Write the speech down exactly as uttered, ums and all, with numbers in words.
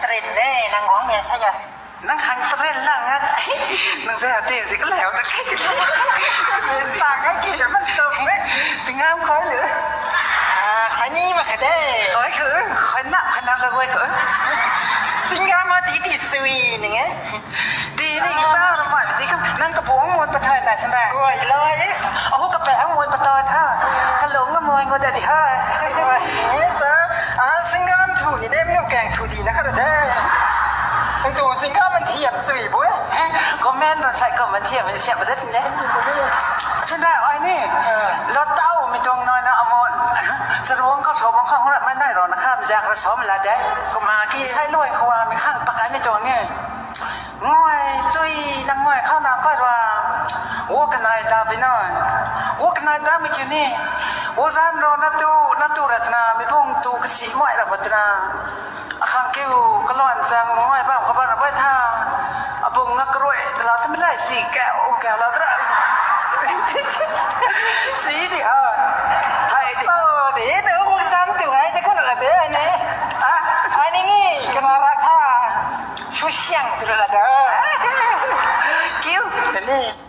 Rin ne, nang guang ne, sa ya. Nang khang sa rin lang a. Nang sa ya te, zik leu na. Lang a ki, man to me. Singam khoi le. Ah, khoi ni ma kha de. Khoi khu, khoi na, khoi na ka khoi khu. Singam ma ti ti sui ni nge. Ti ni ka ta na ma ti ka. Nang ka buang mon pathai na sa na. Khoi lo e. Ahu ka pe ang mon pathai tha. Ka lung na mon ko da di ha. Khoi ni sa. Ah, singam thu ni de, mi kang thu di na kha de. Hei tu singam man thiam sui bui. Comment ron sai comment thiam ni siam da tin de. Chun da ai ni. Lo tau mi tuang noi na amo. Sa ruang khou so bang khou ra mai nai ro na kham ja khou so mi la de. Kuma ki sai loi khou mi khang pakai mi tuang ni. Ngoi chui nang ngoi khou na koi rua. Wo kanai ta pi noi. Wo kanai ta mi kiu ni. Wo zan ro na tu, na tu ra tana, mi bung tu kasi moi ra ba tana. Akhang kiu kalon chang ngoi bam kaba ra bai tha. Abung na karui tala tami lai si kau, kau la tra. Si di ha. Thai di. Oh, di, di, wo zan tu ngai, di ko na la de, ai ni. Ah, ai ni ni, kana ra tha. Su siang tu la da. Kiu, tani.